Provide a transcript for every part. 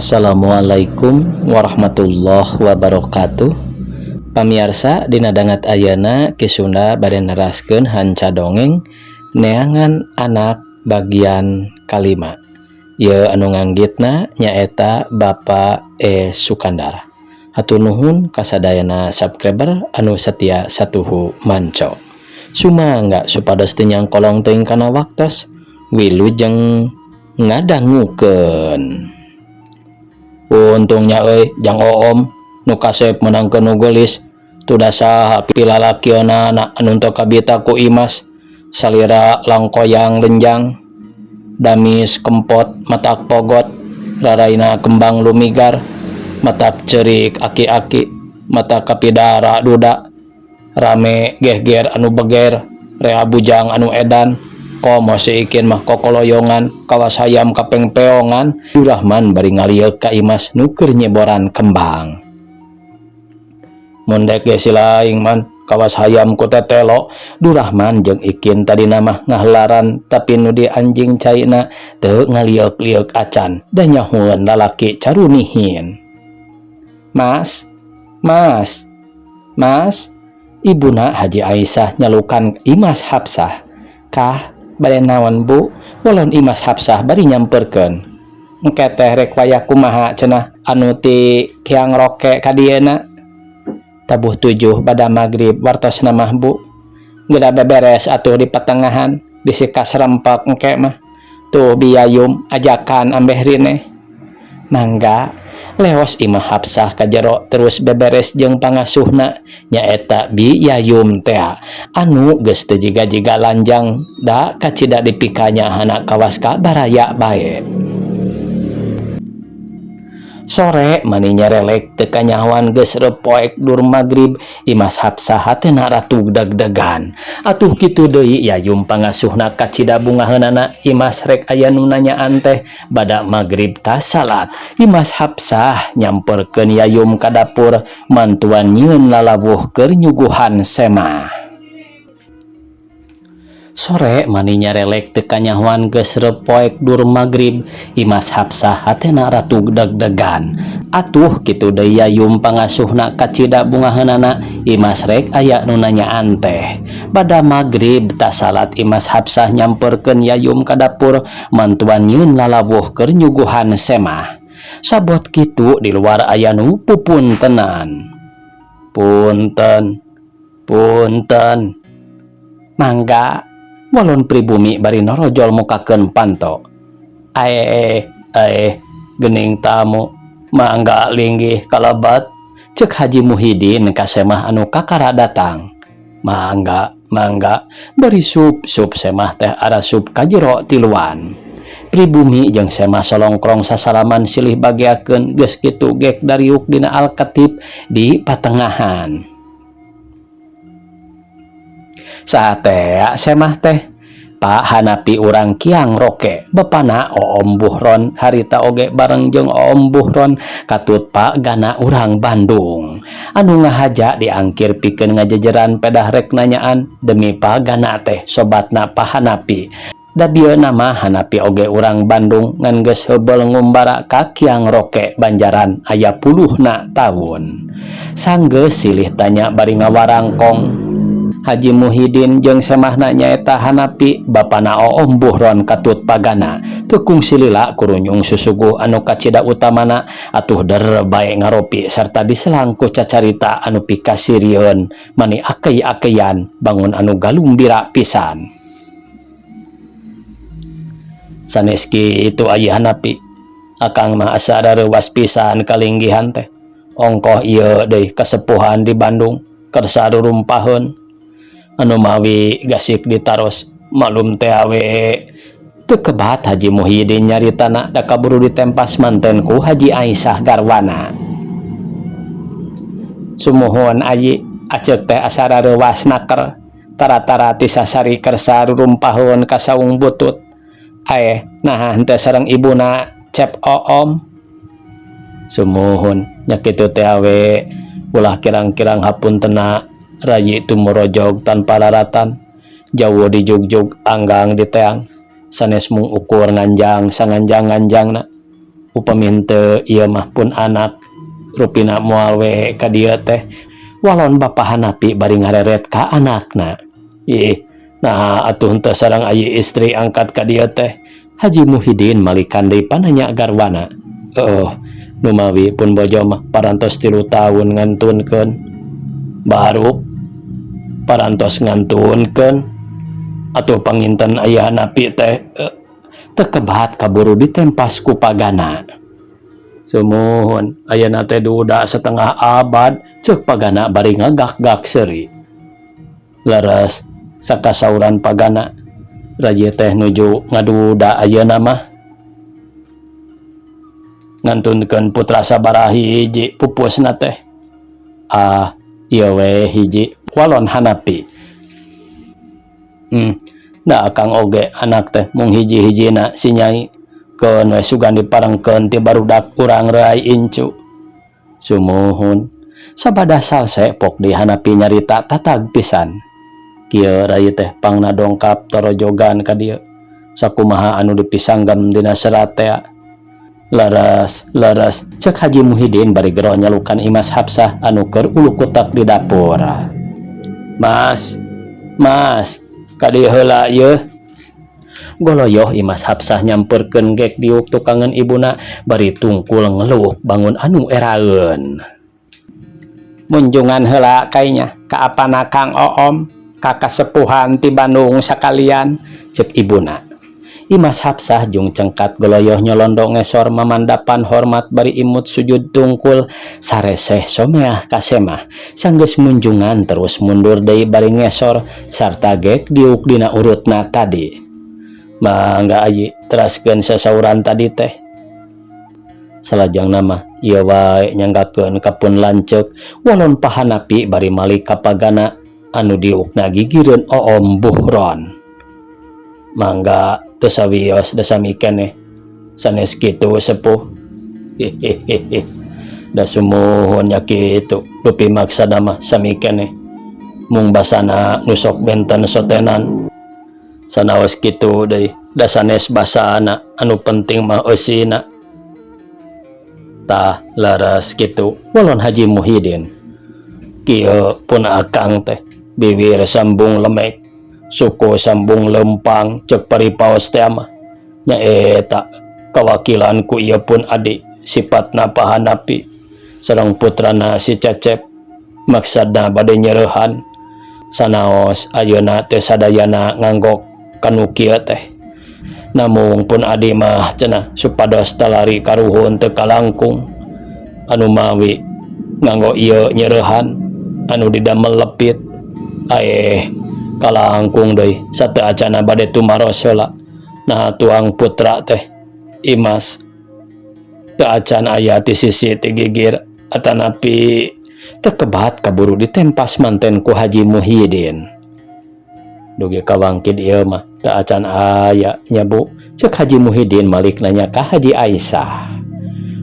Assalamualaikum warahmatullahi wabarakatuh. Pamiarsa, dina dangat ayeuna Ki Sunda bade neraskeun hanca dongeng Neangan Anak bagian kalima. Ieu anu nganggitna nyaeta Bapak E Sukandar. Hatur nuhun kasadayana subscriber anu setia satuhu manco. Sumangga supados teu nyangkolong teuing kana waktos. Wilujeng ngadangukeun. Untungnya euy jang Oom nu kasep meunangkeun nu geulis. Tuh saha pilalakieunana anu teu kabita ku Imas? Salira langkoyang lenjang, damis kempot matak pogot, raraina kembang lumigar, matak ceurik aki-aki, matak kapidara duda, rame gehger anu beger, rea bujang anu edan. Komo si Ikin mah kokoloyongan kawas hayam kapengpeongan. Durahman bari ngalieuk ka Imas nu keur nyeboran kembang. Mun dek ge sila aing man kawas hayam ku tetelo. Durahman jeung Ikin tadina mah ngahelaran, tapi nu di anjing caina teu ngalieuk-lieuk acan, da nyahoeun lalaki carunihin. Mas, Mas, Mas, ibuna Haji Aisyah nyalukan Imas Hapsah. Kah, bade naon, Bu? Walon Imas Hapsah bari nyamperkeun. Engke teh rek wayah kumaha cenah anu ti Kiang Roke ka dieuna? Tabuh 7 bada magrib wartosna mah, Bu. Geura beberes atuh di patengahan, bisi kasrempek engke mah. Tuh biayum ajakan ambeh rineh. Mangga. Leos Imah Hapsah ka jero terus beberes jeung pangasuhna, nyaeta Bi Yayum tea anu geus teu jiga-jiga lanjang, da kacida dipikanyahana kawas ka baraya bae. Sore mani nyarelek teu kanyahoan geus reupoek dur magrib. Imas Hapsah hatena ratug deg-degan. Atuh kitu deui Yayum pangasuhna kacida bungaheunana Imas rek aya nu nanyaan teh. Bada magrib tas salat, Imas Hapsah nyamperkeun Yayum ka dapur mantuan nyieun lalawuh keur nyuguhan Semah. Sore mani nyarelek teu kanyahoan geus reupoek dur magrib. Imas Hapsah hatena ratug deg-degan. Atuh kitu deui Yayum pangasuhna kacida bungaheunana Imas rek aya nu nanyaan teh. Bada magrib tas salat, Imas Hapsah nyamperkeun Yayum ka dapur mantuan nyieun lalawuh keur nyuguhan Semah. Sabot kitu di luar aya nu pupuntenan. Punten, punten. Mangga. Walon pribumi bari norojol mukakeun panto. Ae ae, gening tamu, mangga linggih kalebet, cek Haji Muhidin ka Semah anu kakara datang. Mangga, mangga. Bari sup sup Semah teh arasup ka jero tiluan. Pribumi jeung Semah solongkrong sasalaman silih bageakeun, geus kitu gek dariuk dina alkatip di patengahan. Saha tea Semah teh? Pak Hanapi urang Kiang Roke, bapana Oom Buhron. Harita oge bareng jeung Oom Buhron katut Pak Gana urang Bandung anu ngahaja diangkir pikeun ngajejeran, pedah rek nanyaan demi Pak Gana teh sobatna Pak Hanapi. Da bieu nama Hanapi oge urang Bandung ngan geus heubeul ngumbara ka Kiang Roke Banjaran aya puluhna taun. Sanggeus silih tanya bari ngawarangkong, Haji Muhidin jeung Semahna nyaeta Hanapi, bapana Oom Buhron katut Pagana, teu kungsi lila kurunyung susuguh anu kacida utamana. Atuh der bae ngaropi sarta diselang ku cacarita anu pikasirieun, mani akei-akeian bangun anu galumbira pisan. Sanes kitu, Ayi Hanapi, akang mah asa rareuwas pisan kalinggihan teh. Ongkoh ieu deui kasepuhan di Bandung kersa rurumpaheun anu mawi gasik ditaros malum teh we. Teu kebat Haji Muhyiddin nyaritana, da kaburu ditempas manten ku Haji Aisyah garwana. Sumuhun, Ayi, aceuk teh asa rareuwas naker tara-tara ti sasari kersa rurumpahun ka saung butut. Aeh, naha henteu sareng ibuna Cep Oom? Sumuhun, nya kitu teh we, ulah kirang-kirang hapuntena rayi tumorojog tanpa laratan, jauh dijugjug anggang diteang, sanes mung ukur nganjang sanganjang-nganjangna. Upami henteu ieu mah pun anak rupina moal we ka dieu teh. Walon Bapa Hanapi bari ngareret ka anakna. Ih, naha atuh henteu sareng ayi istri angkat ka dieu teh? Haji Muhidin malikan deui pananya garwana. Eueuh, numawi pun bojo mah parantos 3 taun ngantunkeun. Baru parantos ngantunkeun. Atuh panginten aya Hanapi teh teu kebat kaburu ditempas ku pagana. Sumuhun, ayeuna teh duda setengah abad, ceuk pagana bari ngagak-gak seuri. Leres, sakasauran pagana, raji teh nuju ngaduda ayeuna mah. Ngantunkeun putra sabaraha hiji pupusna teh. Ah, ieu we hiji walon Hanapi. Da akang oge anak teh mung hiji-hijina si Nyai. Keun we sugan diparengkeun ti barudak urang reuay incu. Sumuhun. Sabada salse pok deui Hanapi nyarita tatag pisan. Kieu rai teh pangna dongkap torojogan ka dieu. Sakumaha anu dipisanggem dina serat tea. Leres, leres, cek Haji Muhidin bari gero nyalukan Imas Hapsah anu keur ulukutek di dapur. Mas, Mas, ka dieu heula yeuh. Goloyoh Imas Hapsah nyamperkeun gek diuk tukangeun ibuna bari tungkul ngeluh bangun anu eraeun. Munjungan heula kainya ka apana Kang Oom, ka kasepuhan ti Bandung sakalian, cek ibuna. Imas Hapsah jung cengkat goloyoh nyolondo ngesor mamandapan hormat bari imut sujud tungkul sareseh someah ka semah. Sanggeus munjungan terus mundur deui bari ngesor sarta gek diuk dina urutna tadi. Mangga ayi teraskeun sasauran tadi teh. Salajengna mah ieu wae nyanggakeun ka pun lanceuk walon Pa Hanapi bari malik ka pagana anu diukna gigireun Oom Buhron. Mangga teu sawios da sami keneh sanes kitu sepuh. Hihihi. Da sumuhun nya kitu dupi maksana mah sami keneh. Mung basana nu sok benten sotenan. Sanaos kitu deui da sanes basana anu penting mah eusina. Tah leres kitu walon Haji Muhidin. Kieu pun akang teh biwir sambung lemek suku sambung lempang cek paripaos teh mah. Nyaeta kawakilan ku ieu pun adi sifatna Pa Hanapi sareng putrana si Cecep maksudna bade nyereuhan sanaos ayeuna teh sadayana nganggok kanu kieu teh. Namung pun adi mah cenah supados talari karuhun teu kalangkung anu mawi nganggo ieu nyereuhan anu didamel lepit aeh kalangkung deui sateuacana bade tumaros heula naha tuang putra teh Imas teu acan aya ti sisi ti gigir atanapi teu kebat kaburu ditempas manten ku Haji Muhyiddin. Dugi ka wangkid ieu mah teu acan aya nya Bu, cek Haji Muhyiddin malik nanya ka Haji Aisyah.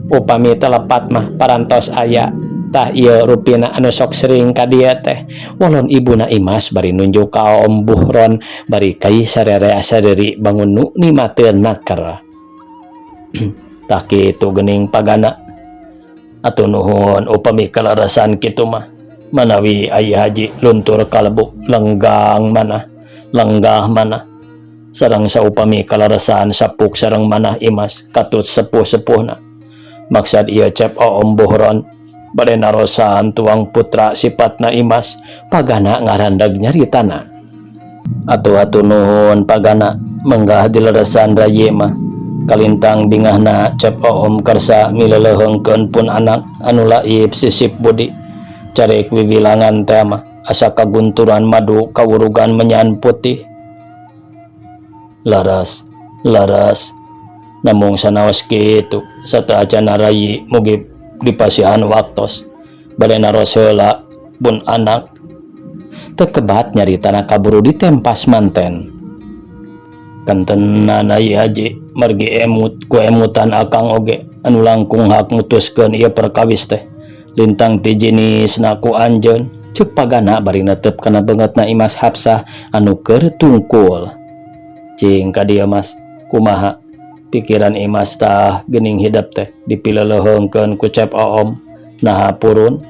Upami teu lepat mah parantos aya. Tah ieu rupina anu sok sering ka dieu teh. Walon ibuna Imas bari nunjuk ka Oom Buhron bari kai sarere saderi bangun nu nimateun naker. Tah kitu geuning pagana. Atuh nuhun upami kalarasan kitu mah. Manawi ai haji luntur kalebu lenggang mana lenggah mana sareng saupami kalarasan sapuk sareng manah Imas katut sepuh-sepuhna. Maksad ieu cep Oom Buhron bade narosan tuang putra sifatna Imas pagana ngarandag nyaritana. Atuh atuh nuhun pagana menggah dileresan rayi mah. Kalintang bingahna cep Oom karsa mileleuheungkeun pun anak anu laib sisip budi. Carek wiwilangan teh mah asa kagunturan madu kawurugan menyan putih. Laras, laras. Namung sanaos kitu sateuacan rayi mugi dipasihan waktos bade naros heula pun anak. Teu kebat nyaritana kaburu ditempas manten. Kantenan ai haji margi emut ku emutan akang oge anu langkung hak mutuskeun ieu perkawis teh lintang ti jinisna ku anjeun, ceuk pagana bari netep kana beungeutna Imas Hapsah anu keur tungkul. Cing ka dieu Mas, kumaha? Pikiran Imas tah geuning hidep teh dipileleuheungkeun ku Cep Oom naha purun.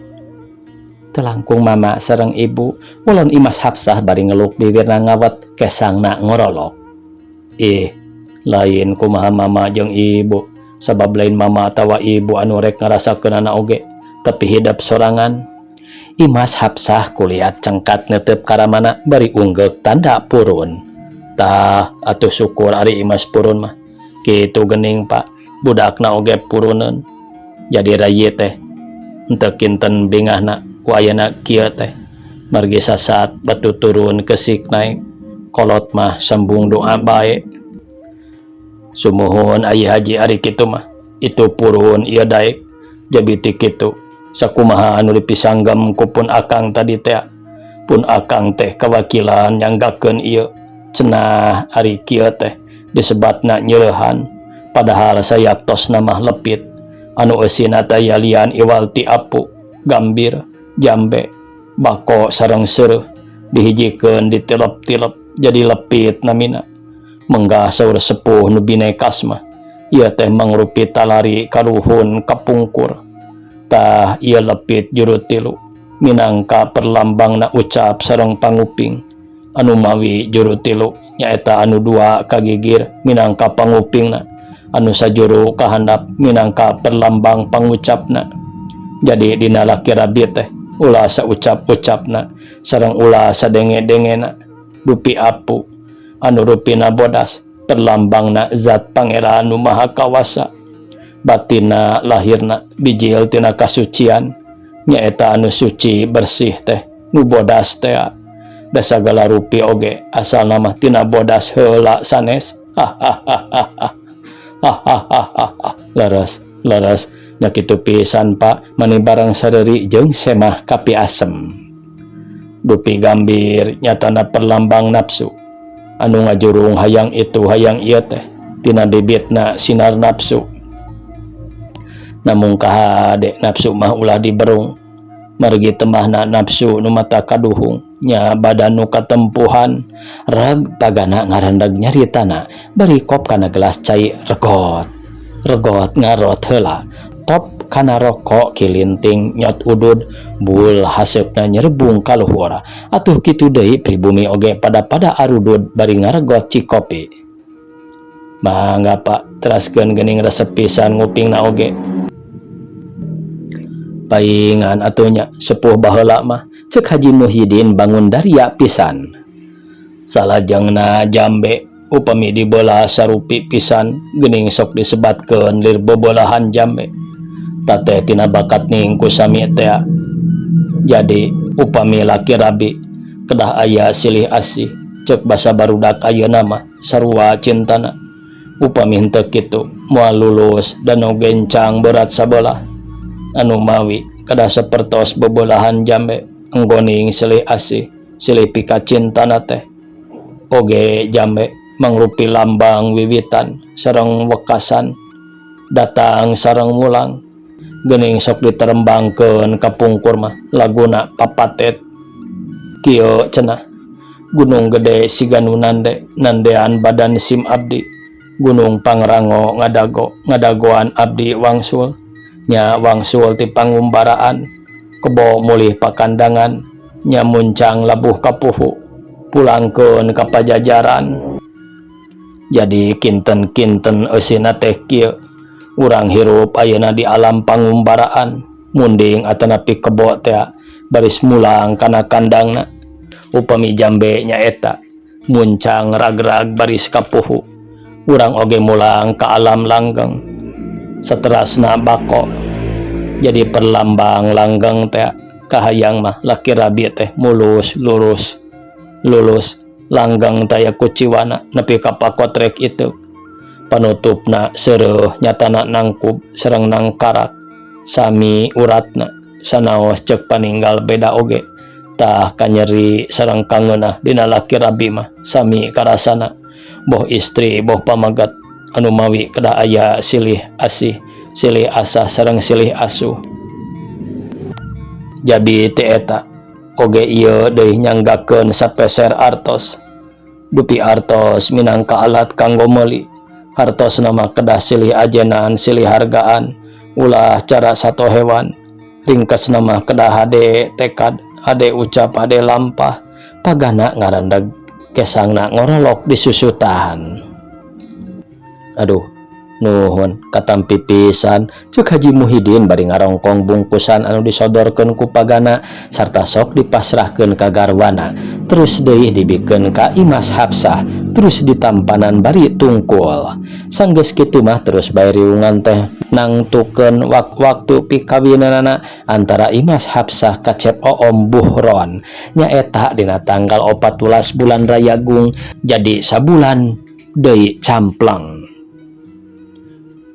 Teu langkung mama sareng ibu wolon Imas Hapsah bari ngeluk bibirna ngawet kesangna ngorolok. Ih, lain kumaha mama jeung ibu sabab lain mama atawa ibu anu rek ngarasakeunana oge tapi hidep sorangan. Imas Hapsah kuliat cengkat netep karamana bari unggeuk tanda purun. Tah atuh syukur ari Imas purun mah. Kitu geuning Pak, budakna oge puruneun. Jadi rayi teh henteu kinten bingahna ku ayana kieu teh. Margi sasat batu turun kesik naik. Kolot mah sembung doa bae. Sumuhun Ayi Haji ari kitu mah. Itu purun ieu daek. Jadi ti kitu sakumaha anu dipisanggem ku pun akang tadi teh. Pun akang teh kawakilan nyanggakeun ieu. Cenah ari kieu teh disebatna nyereuhan padahal sayaktosna mah lepit anu eusina teh lian iwal ti apu, gambir, jambe, bako sareng seureuh dihijikeun ditilep-tilep jadi lepit namina. Menggah saur sepuh nu binekas mah ieu teh mangrupi talari karuhun kapungkur. Tah ieu lepit juru tilu minangka perlambangna ucap sareng panguping. Anu mawi juru tilu nyaeta anu dua kagigir minangka pangupingna, anu sajuru kahandap minangka perlambang pangucapna. Jadi dina laki rabi teh ulah saucap-ucapna sareng ulah sadenge-dengena. Dupi apu anu rupina bodas perlambangna zat Pangeran nu Maha Kawasa, batina lahirna bijil tina kasucian nyaeta anu suci bersih teh nu bodas teh. Da sagala rupi oge asalna mah tina bodas heula sanes. Leres leres nya kitu pisan Pak, mani barang sareuri jeung semah kapi asem. Dupi gambir nyatana perlambang nafsu anu ngajurung hayang itu hayang ieu teh tina bibitna sinar nafsu. Namung kahade nafsu mah ulah diberung margi temahna nafsu nu mata kaduhung nya badan nu katempuhan. Reg pagana ngarandag nyaritana bari kop kana gelas cai regot regot ngarot heula top kana rokok kilinting nyot udud bul haseupna nyerebung kaluhur. Atuh kitu deui pribumi oge pada-pada arudud bari ngaregot cikopi. Mangga Pak, teraskeun geuning resep pisan ngupingna oge. Paingan atuh nya sepuh baheula mah, cek Haji Muhyiddin bangun daria pisan. Salajengna jambe upami dibelah sarupi pisan geuning sok disebatkeun lir bebelahan jambe. Tateh tina bakat ning ku sami tea. Jadi upami laki rabi kedah aya silih asih, cek basa barudak ayeuna mah sarua cintana. Upami henteu kitu moal lulus danu gencang berat sabelah. Anu mawi kedah sapertos bebelahan jambe enggoning silih asih silih pikacintana teh. Oge jambe mangrupi lambang wiwitan sareng wekasan, datang sareng mulang. Geuning sok diterembangkeun kapungkur mah laguna papatet. Kieu cenah, Gunung Gede siga nu nande nandean badan sim abdi, Gunung Pangrango ngadago ngadagoan abdi wangsul, nya wangsul ti pangumbaraan, kebo mulih pakandangan, nya muncang labuh kapuhu pulangkeun ka pajajaran. Jadi kinten-kinten eusina teh kieu, urang hirup ayeuna di alam pangumbaraan munding atanapi kebo teh baris mulang kana kandangna. Upami jambe nyaeta muncang ragrag baris kapuhu, urang oge mulang ka alam langgeng. Saterasna bako jadi perlambang langgeng teh. Kahayang mah laki rabi teh mulus lurus lulus langgeng taya kuciwana nepi ka pakotrek itu. Panutupna seureuh nyatana nangkub sareng nangkarak sami uratna sanaos cek paninggal beda oge. Tah kanyeri sareng kangeunah dina laki rabi mah sami karasana, boh istri boh pamagat. Anu mawi kedah aya silih asih, silih asah sareng silih asuh. Jadi ti eta oge ieu deui nyanggakeun sapeser artos. Dupi artos minangka alat kanggo meuli Hartosna mah kedah silih ajenan silih hargaan ulah cara satohewan. Ringkesna mah kedah hade tekad, hade ucap, hade lampah. Pagana ngarandag kesangna ngorolok di susutan. Aduh, nuhun katampi pisan cek Haji Muhidin bari ngarongkong bungkusan anu disodorkeun ku pagana sarta sok dipasrahkeun ka garwana terus deui dibikeun ka Imas Hapsah terus ditampanan bari tungkul. Sanggeus kitu mah terus bae riungan teh nangtukeun waktu pikawinanana antara Imas Hapsah ka Cep Oom Buhron nyaeta dina tanggal 14 bulan Rayagung jadi sabulan deui camplang.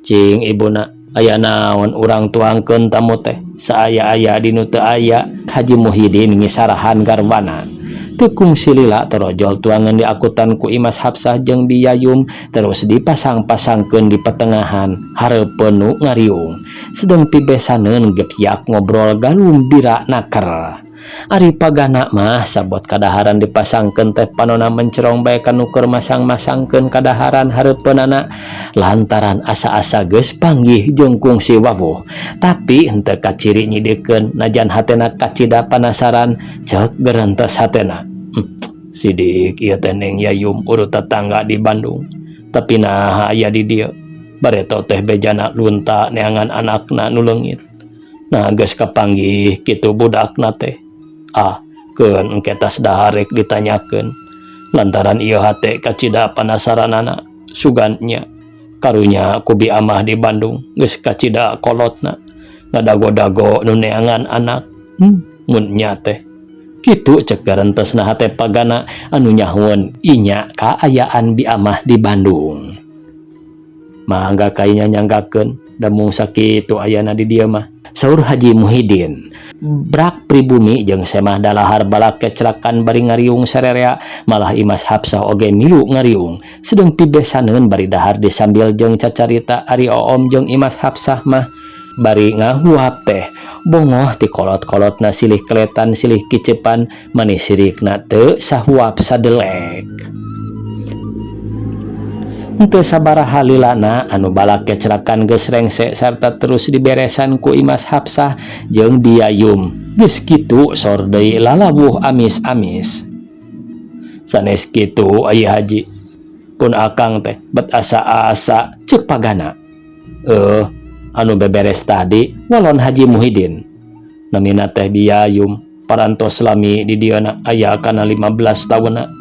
Cing ibuna aya naon urang tuangkeun tamu teh saaya-aya di nu teu aya. Haji Muhidin ngisarahan garwana. Teu kungsi lila torojol tuangan diakutan ku Imas Hapsah jeung Biyayum terus dipasang-pasangkeun di petengahan hareupeun nu ngariung sedeng pibesaneun gepyak ngobrol galumbira naker. Ari pagana mah sabot kadaharan dipasangkeun teh panona mencerong bae ka nu keur masang-masangkeun kadaharan hareupeunana lantaran asa-asa geus panggih jeung kungsi wawuh tapi henteu kaciri nyidikeun najan hatena kacida panasaran cek gerentes hatena. Sidik ieu teh Neng Yayum urut tetangga di Bandung tapi naha aya di dieu bareto teh bejana lunta neangan anakna nu leungit. Nah, geus kapanggih kitu budakna teh. Ah, keun engke tas dahar rek ditanyakeun lantaran ieu hate kacida panasaranana sugan nya karunya ku bi amah di Bandung geus kacida kolotna ngadago-dago nu neangan anak. Mun nya teh kitu cek garentesna hate pagana anu nyahueun inya kaayaan bi amah di Bandung. Mangga kainya nyanggakeun da mung sakitu ayana di dieu mah, saur Haji Muhidin. Brak pribumi jeung semah dalahar balak kecrakan bari ngariung sarerea malah Imas Hapsah oge milu ngariung sedeng pibesaneun bari dahar disambil jeung cacarita. Ari Oom jeung Imas Hapsah mah bari ngahuap teh bongoh ti kolot-kolotna silih keletan silih kicepan manis sirikna teu sahuap sadelek. Henteu sabaraha lilana anu balak kecrakan geus rengse sarta terus diberesan ku Imas Hapsah jeung Biyayum. Geus kitu sor deui lalawuh amis-amis. Sanes kitu, Ai Haji, pun akang teh bet asa-asa, cek pagana. Eh, anu beberes tadi, walon Haji Muhidin. Namina teh Biyayum parantos lami di dieu aya kana 15 taunna.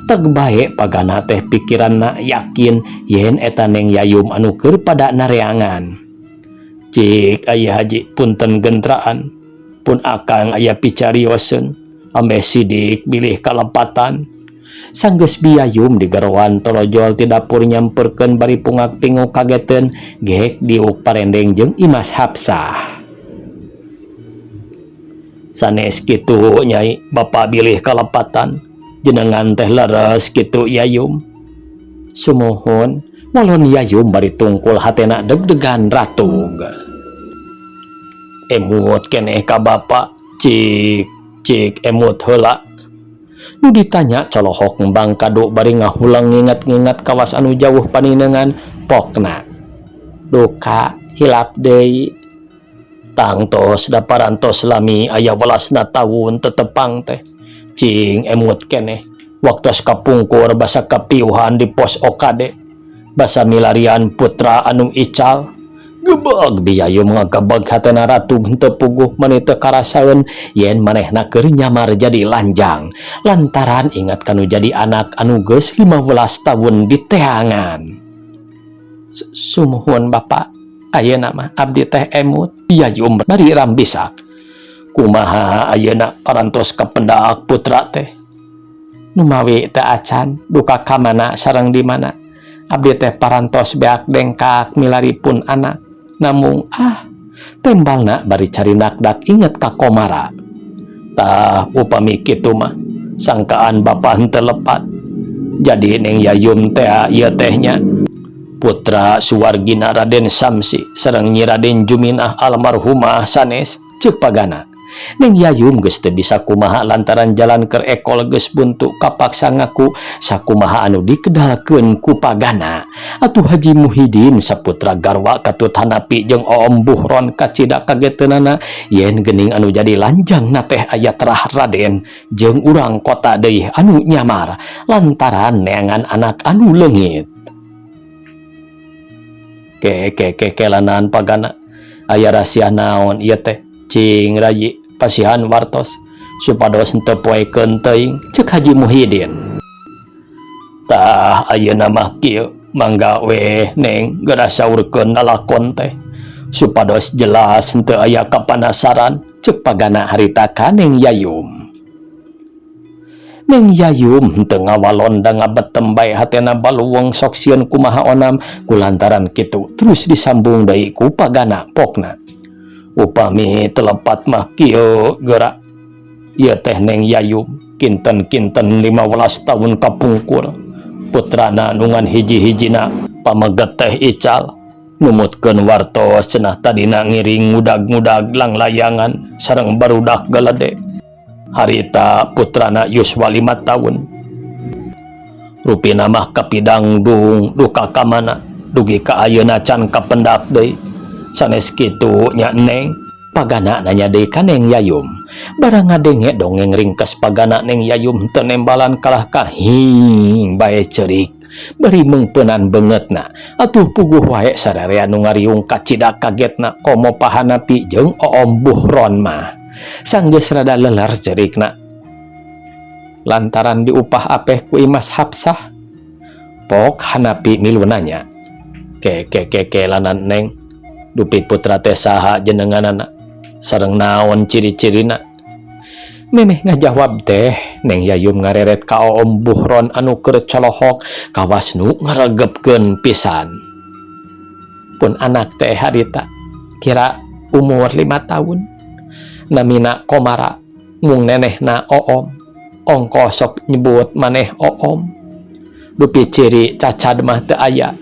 Teg bae pagana teh pikiranna yakin yen eta Neng Yayum anu keur pada nareangan. Cik Ai Haji, punten gentraan pun akang aya picarioseun ambeh sidik bilih kalepatan. Sanggeus Biyayum digeroan torojol ti dapur nyamperkeun bari pungak pinguk kageteun gek diuk parendeng jeung Imas Hapsah. Sanes kitu, Nyai, Bapak bilih kalepatan jenengan teh leres kitu, Yayum? Sumuhun, walon Yayum bari tungkul hatena deg-degan ratug. Emut keneh ka Bapak, cik cik emut heula. Nu ditanya colohok ngembang kado bari ngahulang ngingat-ngingat kawas anu jauh paninengan pokna. Duka hilap deui. Tangtos da parantos lami aya welasna taun tetepang teh. Cing emut keneh waktu kapungkur basa kapiuhan di pos OKD basa milarian putra anu ical. Gebeg Biyayum ngagebeg hatena ratug henteu puguh mani teu karasaeun yen manehna keur nyamar jadi lanjang lantaran ingat kanu jadi anak anu geus 15 tahun diteangan. Sumuhun, Bapak, ayeuna mah abdi teh emut. Biyayum bari rambisak. Kumaha ayeuna parantos kapendak putra teh? Numawi teu acan, duka kamana sareng di mana. Abdi teh parantos beak dengkak milari pun anak namung ah, tembalna bari carinak dak inget ka komara. Tah, upami kitu mah sangkaan Bapak henteu lepat. Jadi Neng Yayum teh ieu teh nya putra suwargina Raden Samsi sareng Nyi Raden Juminah almarhumah sanes, ceuk pagana. Neng Yayum geus teu bisa kumaha lantaran jalan keur ekol geus buntu, kapaksa ngaku sakumaha anu dikedalkeun ku pagana. Atuh Haji Muhidin saputra garwa katut Hanapi jeung Oom Buhron kacida kageteunana yen geuning anu jadi lanjangna teh aya terah Raden jeung urang kota deui anu nyamar lantaran neangan anak anu leungit. Ke ke ke kelanan pagana, aya rahasia naon ieu teh? Cing rayi pasihan wartos supados henteu poekeun teuing, ceuk Haji Muhidin. Tah, ayeuna mah kieu, mangga weh Neng geura saurkeun lalakon teh supados jelas, henteu aya kapanasaran, ceuk pagana harita ka Neng Yayum. Neng Yayum henteu ngawalon da ngabetem bae, hatena baluweung sok sieun kumaha onam. Kulantaran kitu terus disambung deui ku pagana pokna. Upami teu lepat mah kieu geura, ieu teh Neng Yayum kinten-kinten 15 tahun kapungkur putrana nu ngan hiji-hijina pameget teh ical. Numutkeun wartos cenah tadina ngiring ngudag-ngudag langlayangan sareng barudak galede. Harita putrana yuswa 5 tahun, rupina mah kapidangdung duka kamana dugi ka ayeuna can kapendak deui. Sanes kitu nya, Neng? Pagana nanya deui ka Neng Yayum. Barang ngadenge dongeng ringkes pagana, Neng Yayum teu nembalan, kalah kahing bae ceurik bari meungpeunan beungeutna. Atuh puguh wae sararea nu ngariung kacida kagetna, komo Pa Hanapi jeung Oom Buhron mah. Sanggeus rada leler cerikna lantaran diupah apeh ku Imas Hapsah, Pok Hanapi milu nanya, "Ke ke ke ke lanan Neng, dupi putra teh saha jenenganana sareng naon ciri-cirina?" Memeh ngajawab teh Neng Yayum ngareret ka Oom Buhron anu keur colohok kawas nu ngaregepkeun pisan. Pun anak teh harita kira umur 5 tahun, namina Komara, mung nenehna Oom, ongko sok nyebut maneh Oom. Dupi ciri cacad mah teu aya,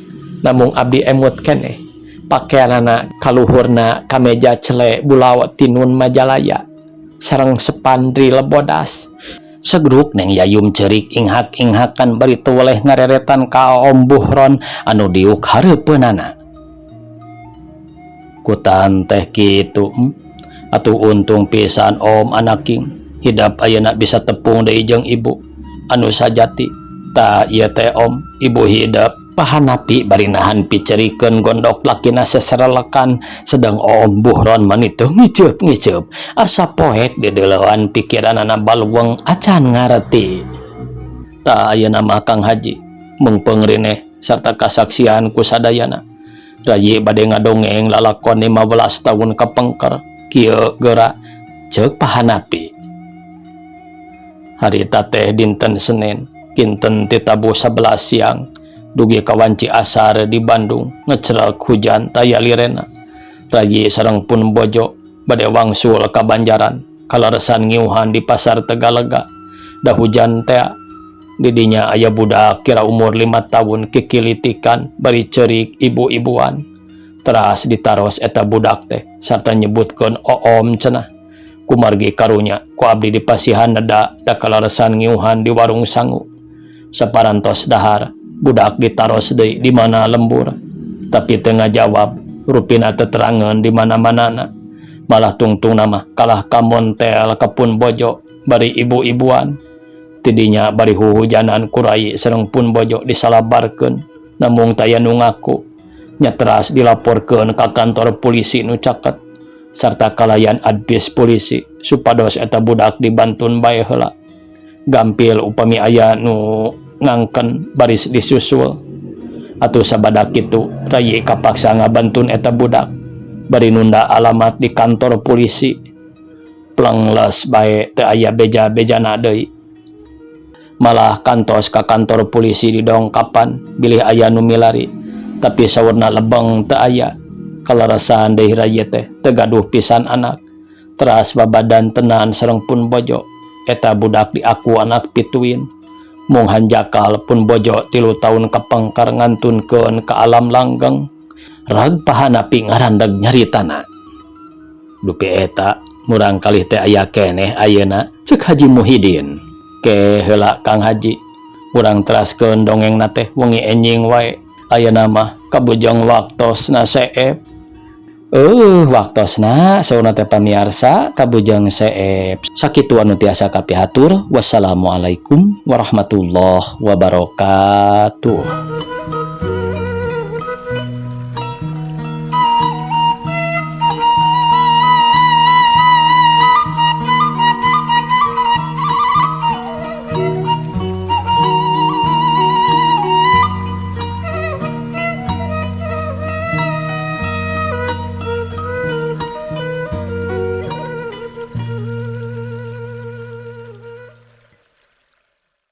namung abdi emut keneh pakaianana, kaluhurna kameja cele bulaw tinun Majalaya sareng sepandri lebodas. Segruk Neng Yayum cerik inghak-inghakan bari teu weleh ngareretan ka Oom Buhron anu diuk hareupeunana. "Kutan teh kitu, Atuh untung pisan Om, anaking hidap ayeuna bisa tepung deui jeung ibu anu sajati. Tah, ieu teh Om, ibu hidep," Pa Hanapi bari nahan picerikeun gondok lakina seserelekan, sedang Oom Buhron mani teu ngiceup-ngiceup, asa poek dideleuan, pikiranana baluweung acan ngareti. "Tah, ayeuna mah Kang Haji, meungpeung rineh sarta kasaksian ku sadayana, rayi bade ngadongeng lalakon 15 tahun kapengker. Kieu geura," ceuk Pa Hanapi. "Harita teh dinten Senin, kinten ti tabuh 11 siang dugi ka wanci asar di Bandung ngecrek hujan taya lirena. Rayi sareng pun bojo bade wangsul ka Banjaran, kaleresan ngiuhan di pasar Tegalega da hujan tea. Didinya aya budak kira umur 5 tahun kikilitikan bari cerik ibu-ibuan. Teras ditaros eta budak teh sarta nyebutkeun Oom cenah. Kumargi karunya ku abdi dipasihan neda da kaleresan ngiuhan di warung sangu. Saparantos dahar, budak ditaros deui di mana lembur, tapi teu ngajawab, rupina teterangan di mana-manana. Malah tungtungna mah kalah kamontel ka pun bojo bari ibu-ibuan. Tidinya bari huhujanan ku rayi sareng pun bojo disalabarkeun, namung taya nu ngaku. Nya teras dilaporkeun ka kantor polisi nu caket sarta kalayan advis polisi supados eta budak dibantun bae heula, gampil upami aya nu ngangken baris disusul. Atuh sabada kitu rayi kapaksa ngabantun eta budak bari nunda alamat di kantor polisi. Plengles bae, teu aya beja-bejana deui. Malah kantos ka kantor polisi di dongkapan bilih aya nu milari, tapi saurna lebeng teu aya. Kaleresan deui rayi teh teu gaduh pisan anak. Teras babadan tenan sareng pun bojo, eta budak diaku anak pituin, mung hanjakal pun bojo 3 tahun kapengker ngantunkeun ka alam langgeng," rag Pa Hanapi ngarandeg nyaritana. Dupi eta Murangkalih teh aya keneh ayeuna, cek Haji Muhidin. Ke heula, Kang Haji, urang teraskeun dongengna teh wengi enjing wae. Ayeuna mah kabujeng waktosna seep. Waktosna saurna teh, pamiarsa, kabujeng seep. Sakitu anu tiasa kapihatur. Wassalamualaikum warahmatullahi wabarakatuh.